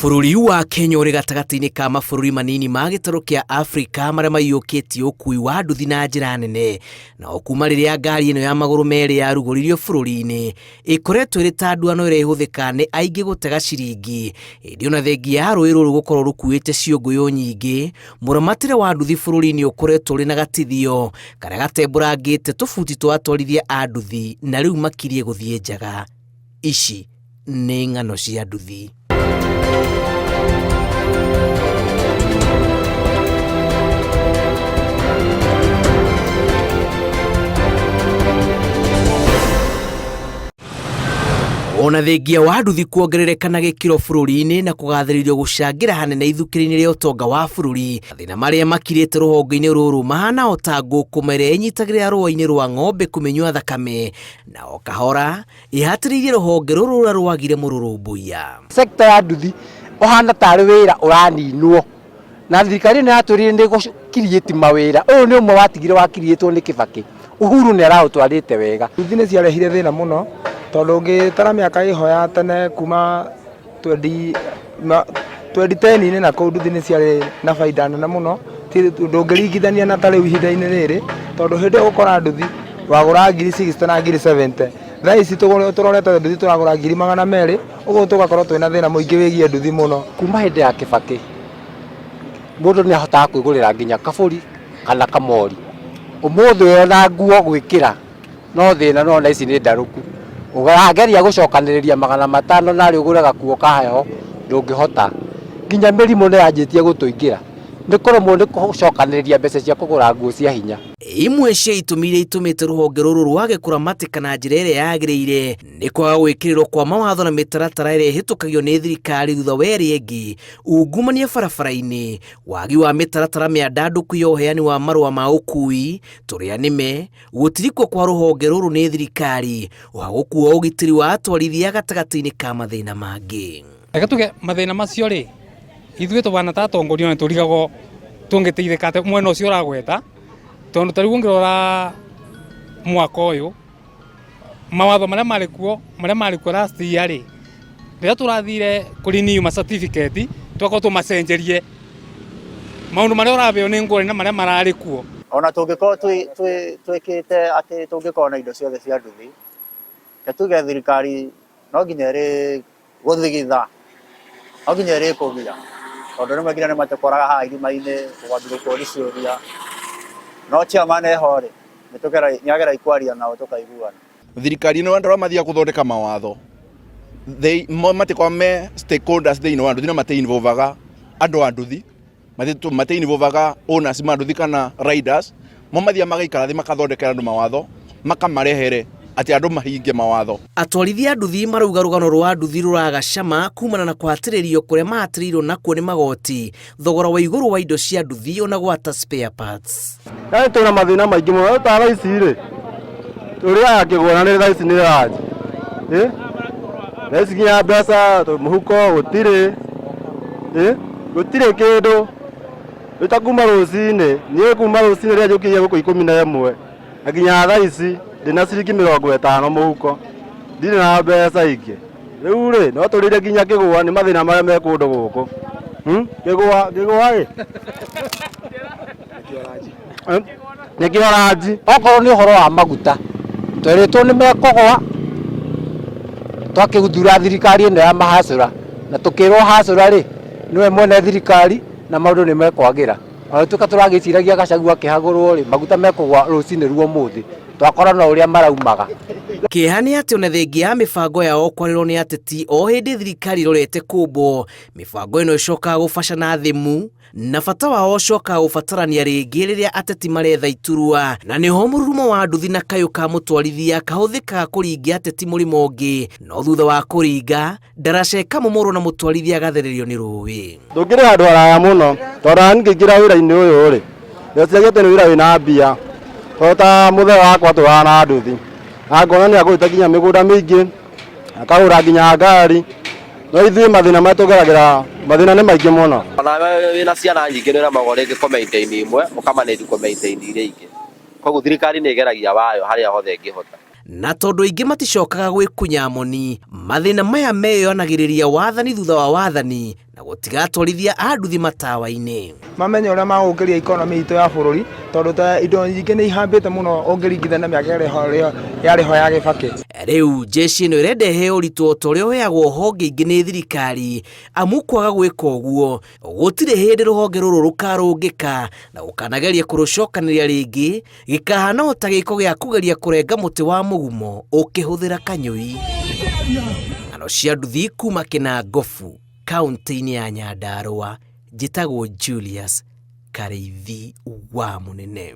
Bũrũri wa Kenya ũrĩ gatagatĩ-inĩ ka mabũrũri manini ma gĩtarũ kĩa Afrika marĩa maiyũkĩtie ũkui wa nduthi na njĩra nene. Na o kuma rĩrĩa ngari ĩno ya magũrũ merĩ yarugũririo bũrũri-inĩ, ĩkoretwo ĩrĩ ta nduano ĩrĩa ĩhũthĩkaga nĩ aingĩ gũtega ciringi. Ĩndĩ ona thengia ya rũĩ rũrũ gũkorwo rũkuĩte ciũngũyũ nyingĩ, mũramatĩre wa nduthi bũrũri-inĩ ũkoretwo ũrĩ na gatithio karĩa gatembũrangĩte tũbuti twa atwarithia a nduthi na rĩu makiriĩ gũthiĩ njaga. Ici nĩ ng'ano cia nduthi. Ona thengia wa nduthi kuongerereka na gĩkĩro bũrũri-inĩ na kũgathĩrĩrio gũcangĩra hanene ithukĩro-inĩ rĩa ũtonga wa bũrũri, mathĩna marĩa makirĩte rũhonge-inĩ rũrũ mahana o ta ngũkũma ĩrĩa ĩnyitagĩrĩra rũa-inĩ rwa ng'ombe kũmĩnyua thakame, na o kahora ĩhatĩrĩirie rũhonge rũrũ rũrĩa rwagire mũrũrũmbũiya. Sector ya nduthi ũhana tarĩ wĩra ũraninwo na thirikari ĩno yatwĩrire nĩ ĩgũ create mawĩra, ũyũ nĩ ũmwe watigire wa create wo nĩ Kĩbakĩ, Uhuru nĩ araũtwarĩte wega. Nduthi nĩ ciarehire thĩna mũno tondũ ũngĩtara mĩaka ĩho ya tene kuma 2010-inĩ na kũu nduthi nĩ ciarĩ na baida nene mũno, ndũngĩringithania na ta rĩu ihinda-inĩ rĩrĩ, tondũ hĩndĩ ĩyo ũgũkora nduthi wagũraga ngiri 60 na ngiri 70, thaa ici tũrorete nduthi tũragũra ngiri 200, ũguo tũgakorwo twĩna thĩna mũingĩ wĩgiĩ nduthi mũno. Kuma hĩndĩ ya Kĩbakĩ, mũndũ nĩ ahotaga kwĩgũrĩra nginya kabũri kana kamori, ũmũthĩ ũyũ ona nguo gwĩkĩra no thĩna no ona ici nĩ ndarũku, ũrageria gũcokanĩrĩria 500 narĩ ũgũre gakuo ka heho ndũngĩhota, nginya mĩrimũ nĩ yanjĩtie gũtũingĩra nĩ kũremwo nĩ gũcokanĩrĩria mbeca cia kũgũra nguo cia hinya. Imwe cia itũmi iria itũmĩte rũhonge rũrũ rwage kũramatĩka na njĩra ĩrĩa yagĩrĩire nĩ kwaga gwĩkĩrĩrwo kwa mawatho na mĩtaratara ĩrĩa ĩhĩtũkagio nĩ thirikari thutha wa ĩrĩa ĩngĩ, ungumania barabara-inĩ, wagi wa mĩtaratara mĩandandũku ya ũheani wa marũa ma ũkui, tũrĩa nĩme, Gũtirikwo kwa rũhonge rũrũ nĩ thirikari, ũhagũku wa ũgitĩri wa atwarithia gatagatĩ-inĩ ka mathĩna mangĩ. Reke tuge mathĩna macio rĩ, ithuĩ tũbana ta atongoria nĩ tũrigagwo tũngĩteithĩka atĩa mwena ũcio ũragweta, tondũ ta rĩu ũngĩrora mwaka ũyũ, mawatho marĩa marĩ kuo, marĩa marĩ kuo last year rĩ, Rĩrĩa tũrathire kũ renew ma certificate twakorwo tũmacenjerie maũndũ marĩa ũrabeo nĩ ngũrani na marĩa mararĩ kuo. Ona tũngĩkorwo twĩkĩte atĩ tũngĩkorwo na indo ciothe cia nduthi, reke tuge thirikari no nginya ĩrĩ gũthigitha, no nginya ĩrĩkũgia, tondũ rĩmwe nginya nĩ matũkoraga haha irima-inĩ ũkwambia gũkũria ciũria, no chairman eho rĩ, nĩ ageragia kwaria nao tũkaiguana. Thirikari ĩno andũ arĩa mathiaga gũthondeka mawatho they matikoragwo me stakeholders thĩinĩ wa nduthi na mati involvaga andũ a nduthi, mati involvaga owners ma nduthi kana riders, mo mathiaga magaikara thĩ makathondekera andũ mawatho makamarehere atĩ andũ mahingie mawatho. Atwarithia a nduthi marauga rũgano rwa nduthi rũraga cama kumana na kũhatĩrĩrio kũrĩa mahatĩrĩirwo nakuo nĩ magoti, thogora wa igũrũ wa indo cia nduthi ona gwata spare parts. Yaani twĩna mathĩna maingĩ mũno ta thaa ici rĩ tũrĩaga kĩgũra nĩ thaa ici nĩ ranji ĩ thaa ici nginya mbeca mũhuko gũtirĩ ĩ gũtirĩ kĩndũ rĩu ta kuma rũcinĩ niĩ kuma rũcinĩ rĩrĩa njũkĩire gũkũ 11 na nginya thaa ici ndĩna ciringi 50 mũhuko ndirĩ na mbeca ingĩ. Rĩu rĩ no tũrĩre nginya kĩgũa nĩ mathĩna marĩa me kũndũ gũkũ. Kĩgũa kĩgũa ĩ nĩkĩo ranji. Okorwo nĩ ũhoro wa maguta twerĩtwo nĩ mekũgũa twakĩthura thirikari ĩno ya mahacũra na tũkĩrwo hacũra rĩ nĩwe mwene thirikari na maũndũ nĩ mekwagĩra. Ona gũtuĩka tũragĩciragia Gachagua akĩhagũrwo rĩ maguta mekũgũa rũcinĩ rwa ũmũthĩ twakora no ũrĩa maraumaga. Kĩeha nĩ atĩ ona thengia ya mĩbango yao kwarĩrwo nĩ ateti o hĩndĩ thirikari ĩrorete kũmbwo, mĩbango ĩno ĩcokaga gũbaca na thĩmu na bata wao ũcokaga gũbatarania rĩngĩ rĩrĩa ateti maretha iturwa, na nĩho mũrurumo wa nduthi na kayũ ka mũtwarithia kahũthĩkaga kũringia ateti mũrĩmo ũngĩ, no thutha wa kũringa ndaraca ĩkamomorwo na mũtwarithia agathererio nĩ rũĩ. Ndũngĩrĩ handũ haraya mũno tondũ ona niĩ ngĩingĩra wĩra-inĩ ũyũ rĩ, ndeciragia atĩ nĩ wĩra wĩna mbia, tondũ ta mũthee wakwa atũraga na nduthi, na ngona nĩ agũrĩte nginya mĩgũnda mĩingĩ, akagũra nginya ngari, no ithuĩ mathĩna marĩa tũgeragĩra, mathĩna nĩ maingĩ mũno. Onawe wĩna ciana nyingĩ nĩ ũremagwo rĩngĩ kũ maintain imwe, ũka manage kũ maintain iria ingĩ. Koguo thirikari nĩ ĩgeragia wayo harĩa hothe ĩngĩhota. Na tondũ aingĩ maticokaga gwĩkunya moni, mathĩna maya meyonagĩrĩria wathani thutha wa wathani Na gũtigatwarithia a nduthi matawa-inĩ. Mamenye ũrĩa magũkĩria ikonomĩ itũ ya bũrũri, tondũ ta indo nyingĩ nĩ ihambĩte mũno ũngĩringithania na mĩaka ĩrĩa yarĩ ho ya Gĩbakĩ. Rĩu jeshi ĩno ĩrenda ĩheo ũritũ o ta ũrĩa ũheagwo honge ingĩ nĩ thirikari, amu kwaga gwĩka ũguo gũtirĩ hĩndĩ rũhonge rũrũ rũkarũngĩka na gũkanageria kũrũcokanĩria rĩngĩ gĩkahana o ta gĩko gĩa kũgeria kũrenga mũtĩ wa mũgumo ũkĩhũthĩra kanyũi. Ng'ano cia nduthi kuma Kĩnangobu, kaunti-inĩ ya Nyandarua, njĩtagwo Julius Karĩithi wa Mũnene.